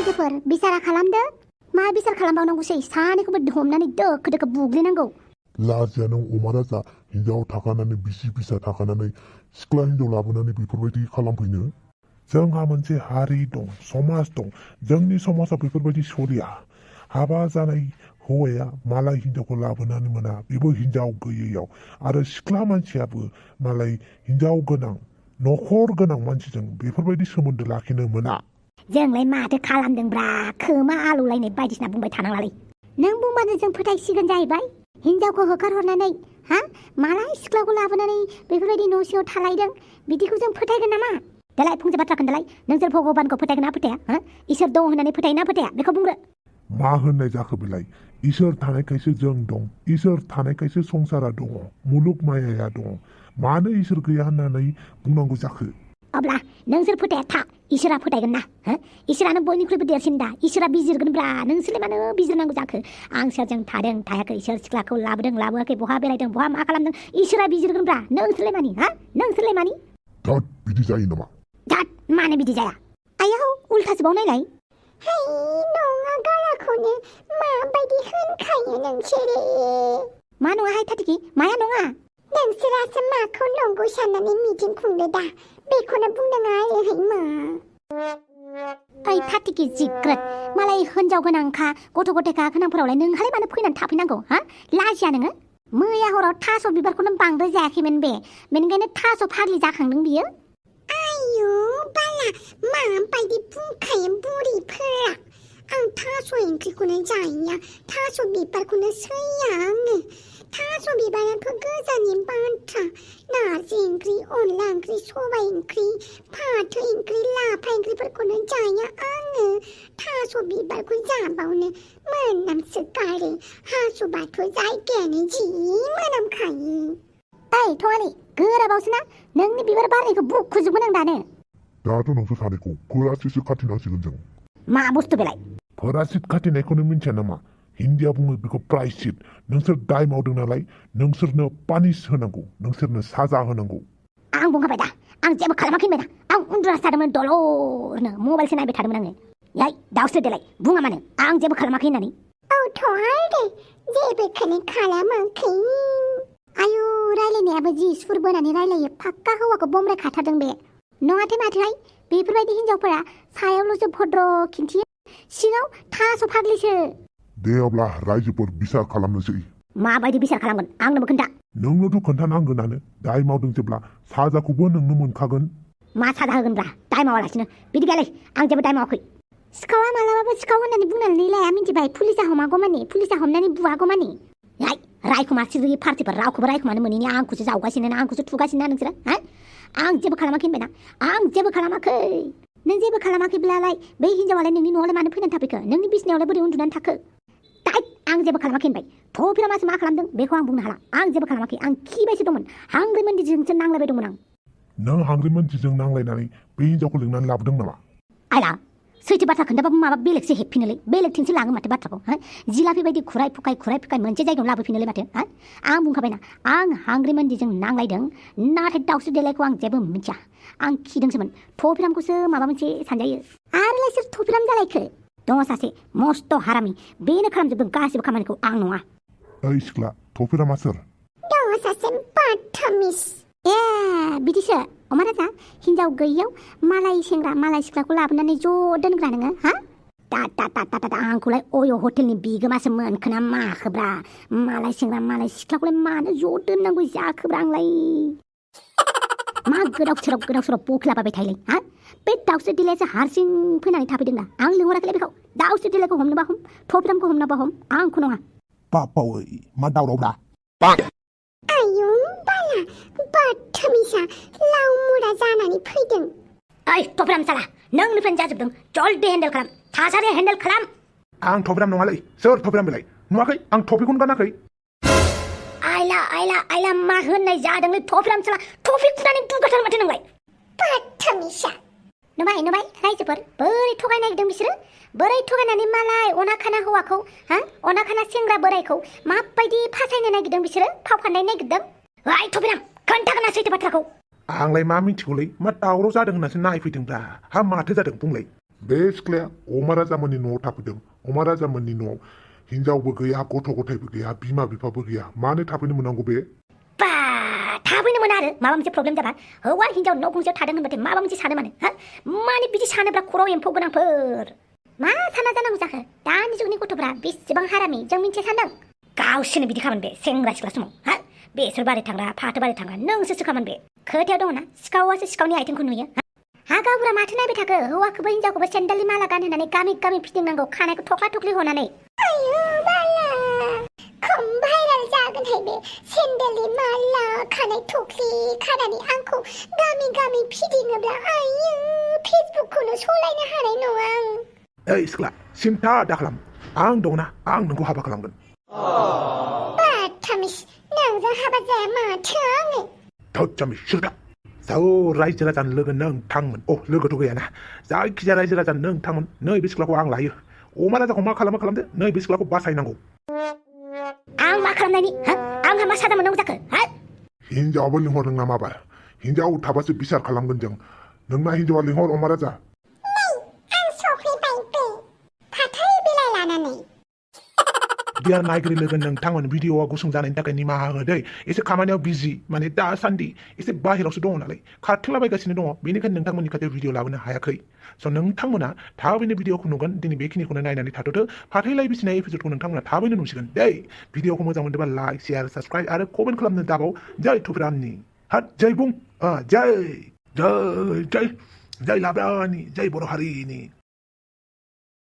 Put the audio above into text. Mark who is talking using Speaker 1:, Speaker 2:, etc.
Speaker 1: रायजोफोर बिसारा खालामदो मा बिसार खालामबावनांगौसै सानैखौबो हमनानै दोखो दोखो बुग्लिनांगौ
Speaker 2: लाजिया नों अमा राजा हिनजाव थाखानानै बिसि फिसा थाखानानै सिख्ला हिनजाव लाबोनानै बेफोरबायदि खालामफैनो जोंहा मोनसे हारि दं समाज दं जोंनि समाजाव बेफोरबायदि सोलिया हाबा जानाय हौवाया मालाय हिनजावखौ लाबोनानै मोना बेबो हिनजाव गैयैयाव आरो सिख्ला मानसियाबो मालाय हिनजाव गोनां नखर गोनां मानसिजों बेफोरबायदि सोमोन्दो लाखिनो मोना
Speaker 1: जोंलाय माथो खालामदोंब्रा खोमा आलौलायनाय बायदिसिना बुंबाय थानांलालै नों बुंबानो जों फोथायसिगोन जाहैबाय हिनजावखौ होखारहरनानै मालाय सिख्लाखौ लाबोनानै बेफोरबायदि न' सिङाव थालायदों बिदिखौ जों फोथायगोन नामा देलाय फंसे बाथ्रा खोन्थालाय नोंसोर भगबानखौ फोथायगोन ना फोथाया इसोर दं होननानै फोथायोना फोथाया बेखौ बुंग्रो
Speaker 2: मा होननाय जाखो बेलाय इसोर थानायखायसो जों दं इसोर थानायखायसो संसारा दङ मुलुग मायाया दङ मानो इसोर गैया होननानै बुंनांगौ जाखो
Speaker 1: अब्ला नोंसोर फोथाया था इसोरा फोथायगोन ना इसोरानो बयनिख्रुइबो देरसिन दा इसोरा बिजिरगोनब्रा नोंसोरलाय मानो बिजिरनांगौ जाखो आं सोरजों थादों थायाखै सोर सिख्लाखौ लाबोदों लाबोआखै बहा बेरायदों बहा मा खालामदों इसोरा बिजिरगोनब्रा नोंसोरलाय मानि नोंसोरलाय मानि
Speaker 2: दाद बिदि जायो नामा
Speaker 1: दाद मानो बिदि जाया आयाव उल्थासो बाव नायलाय हाय नङा गाराखौनो माबायदि होनखायो नोंसोरो मा नङाहाय थाथिखि माया नङा नोंसोरासो माखौ नंगौ साननानै मिटिं खुंनो दा बेखौनो बुंदों आरोहाय मा ओइ थाथिखि जिग्रोद मालाय हिनजाव गोनांखा गथ' गथायखा गोनांफोरावलाय नोंहालाय मानो फैनानै थाफैनांगौ लाजिया नोङो मैया हराव थास' बिबारखौनो बांद्राय जायाखैमोन बेनिखायनो थास' फाग्लि जाखांदों बियो आयु बाला माबायदि बुंखायो बुरिफोरा आं थास' ओंख्रिखौनो जाया थास' बिबारखौनो सैया आङो थास' बिबाराथ' गोजाननि बाथ्रा नारजि ओंख्रि अनला ओंख्रि सबाय ओंख्रि फाथो ओंख्रि लाफा ओंख्रिफोरखौनो जाया आङो थास' बिबारखौ जाबावनो मोनामसोगारो हासुबाथ' जायगायानो जि मोनामखायो ओइ थगालि गोराबावसो ना नोंनि बिबार बारनायखौ बुखुजोबगोन आं दानो
Speaker 2: दाथ' नोंसोर सानैखौ फोरासितसो खाथिनांसिगोन जों
Speaker 1: मा बुस्थु बेलाय
Speaker 2: फोरासित खाथिनायखौनो मिन्थिया नामा हिन्दीयाव बुङो बेखौ प्रायश्चित नोंसोर दाय मावदों नालाय नोंसोरनो पानिश होनांगौ नोंसोरनो साजा होनांगौ
Speaker 1: आं बुंखाबाय दा आं जेबो खालामाखै होनबाय दा आं उन्दुनासो थादोंमोन दलरनो मबाइलसो नायबाय थादोंमोन आङो याय दावस्रि देलाय बुङा मानो आं जेबो खालामाखै होननानै औथ' आरो जेबोखौनो खालामाखै आयु रायलायनायाबो जि सुर बोनानै रायलायो फाक्का हौवाखौ बमराय खाथारदों बे नङाथाय माथोहाय बेफोरबायदि हिनजावफोरा सायावल'सो भद्र खिन्थियो सिङाव थास' फाग्लिसो
Speaker 2: दे अब्ला रायजोफोर बिसार खालामनोसै
Speaker 1: माबायदि बिसार खालामगोन आंनोबो खोन्था
Speaker 2: नोंनोथ' खोन्थानांगोनानो दाय मावदों जेब्ला साजाखौबो नोंनो मोनखागोन
Speaker 1: मा साजा होगोनब्रा दाय मावालासिनो बिदि गैयालै आं जेबो दाय मावाखै सिखावा मालाबाबो सिखाव होननानै बुंनानै लाया मिन्थिबाय पुलिसा हमागौमानि पुलिसा हमनानै बुवागौमानि याय रायखुमा सिरि पार्टिफोर रावखौबो रायखुमानो मोनैनि आंखौसो जावगासिनो ना आंखौसो थुगासिनो ना नोंसोरो आं जेबो खालामाखै होनबायना आं जेबो खालामाखै नों जेबो खालामाखैब्लालाय बै हिनजावालाय नोंनि न'आवलाय मानो फैनानै थाफैखो नोंनि बिसिनायावलाय बोरै उन्दुनानै थाखो आं जेबो खालामाखै होनबाय थ'फिरा मासो मा खालामदों बेखौ आं बुंनो हाला आं जेबो खालामाखै आं खिबायसो दंमोन हांग्रिमोनदिजोंसो नांलायबाय दंमोन आं
Speaker 2: नों हांग्रिमोनदिजों नांलायनानै बे हिनजावखौ लिंनानै लाबोदों नामा
Speaker 1: आइला सैथो बाथ्रा खोन्थाबाबो माबा बेलेगसो हेबफिनोलै बेलेगथिंसो लाङो माथो बाथ्राखौ जिलाफि बायदि खुराय फुखाय मोनसे जायगायाव लाबोफिनोलै माथो आं बुंखाबायना आं हांग्रिमोनदिजों नांलायदों नाथाय दावस्रि देलायखौ आं जेबो मिथिया आं खिदोंसोमोन थ'फिरामखौसो माबा मोनसे सानजायो आरोलाय सोर थ'फिराम जालायखो दङ सासे मस्त हारामि बेनो खालामजोबदों गासिबो खामानिखौ आं नङा
Speaker 2: ओइ सिख्ला थ'फिरामा सोर
Speaker 1: दङ सासे बाथामिस ए बिदिसो अमा राजा हिनजाव गैयियाव मालाय सेंग्रा मालाय सिख्लाखौ लाबोनानै ज' दोनग्रा नोङो दा आंखौलाय अय' हटेलनि बिगोमासो मोनखोना माखोब्रा मालाय सेंग्रा मालाय सिख्लाखौलाय मानो ज' दोननांगौ जाखोब्रा आंलाय मा गोदाव सोराव बखिलाबाय थायोलै बे दावस्रि देलायासो हारसिं फैनानै थाफैदों दा आं लिंहराखैलै बेखौ दावस्रि देलायखौ हमनोबा हम थ'फिरामखौ हमनोबा हम आंखौ नङा
Speaker 2: बापावै मा दावरावब्रा
Speaker 1: आयु बाला बाथामिसा लाव मुरा जानानै फैदों ओइ थ'फिराम साला नोंनिफ्रायनो जाजोबदों जल्दि हेन्डेल खालाम थासारिया हेन्डेल खालाम
Speaker 2: आं थ'फिराम नङालै सोर थ'फिराम बेलाय नुवाखै आं टपिखौनो गानाखै
Speaker 1: आइला मा होननाय जादोंलै थ'फिराम साला टपि खुनानै दुगाथार माथो नोंलाय बाथामिसा नुबाय रायजोफोर बोरै थगायनो नागिरदों बिसोरो बोरै थगायनानै मालाय अनाखाना हौवाखौ अनाखाना सेंग्रा बोरायखौ माबायदि फासायनो नागिरदों बिसोरो फाव फान्दायनो नागिरदों ओइ थ'फिराम खोन्थागोन ना सैथो बाथ्राखौ
Speaker 2: आंलाय मा मिथिगौलै मा दावराव जादों होननासो नायफैदोंब्रा माथो जादों बुंलाय बे सिख्लाया अमा राजामोननि न'आव थाफैदों अमा राजामोननि न'आव हिनजावबो गैया गथ' गथायबो गैया बिमा बिफाबो गैया मानो थाफैनो मोननांगौ बे
Speaker 1: बा थाबैनो मोना आरो माबा मोनसे प्रब्लेम जाबा हौवा हिनजाव न' गंसेयाव थादों होनबाथाय माबा मोनसे सानो माने हा माने बिदि सानोब्रा खर' एम्फौ गोनांफोर मा साना जानांगौ जाखो दानि जुगनि गथ'फ्रा बेसेबां हारामि जों मिथिया सानदों गावसोरनो बिदि खामोन बे सेंग्रा सिख्ला समाव हा बेसर बारि थांग्रा फाथो बारि थांग्रा नोंसोरसो खामोन बे खोथायाव दङ ना सिखावासो सिखावनि आथिंखौ नुयो हा गावबुरा माथो नायबाय थाखो हौवाखौबो हिनजावखौबो सेन्देलनि माला गानहोनानै गामि गामि फिदिंनांगौ खानायखौ थख्ला थख्लि हनानै आयु बाला खम भाइराल जागोनहाय बे सेन्देलनि माला खानाय थख्लि खानानै आंखौ गामि गामि फिदिङोब्ला आयु फेसबुकखौनो सलायनो हानाय नङा आं
Speaker 2: ओइ सिख्ला सिन्था दाखालाम आं दंना आं नोंखौ हाबा खालामगोन
Speaker 1: बाथामिस नोंजों हाबा जाया माथो आङो
Speaker 2: थोजामिस सिख्ला जाव रायजो राजानो लोगो नोंथांमोन लोगोथ' गैयाना जायखिजाया रायजो राजानो नोंथांमोन नै बे सिख्लाखौ आं लायो अमा राजाखौ मा खालामदो नै बे सिख्लाखौ बासायनांगौ
Speaker 1: आं मा खालामनायनि आंहा मा साजा मोननांगौ जाखो
Speaker 2: हिनजावाबो लिंहरदों ना माबार हिनजाव थाबासो बिसार खालामगोन जों नोंना हिनजावा लिंहर अमा राजा बियार नायगिरि लोगो नोंथांमोन भिडिअआ गुसुं जानायनि थाखाय निमाहा हो दै एसे खामानियाव बिजि माने दासान्दि एसे बाहेरावसो दङ नालाय खारथिंलाबायगासिनो दङ बेनिखायनो नोंथांमोननि खाथियाव भिडिअ लाबोनो हायाखै स' नोंथांमोना थाबैनो भिडिअखौ नुगोन दिनै बेखिनिखौनो नायनानै थाथ'दो फाथैलाय बिसिनाय एपिसोडखौ नोंथांमोना थाबैनो नुसिगोन दै भिडिअखौ मोजां मोनदोंबा लाइक शेयार साबस्क्राइब आरो कमेन्ट खालामनो दाबाव जय थुफ्रामनि हाट जय बुं जय जय जय जय लाब्रानि जय बर' हारिनि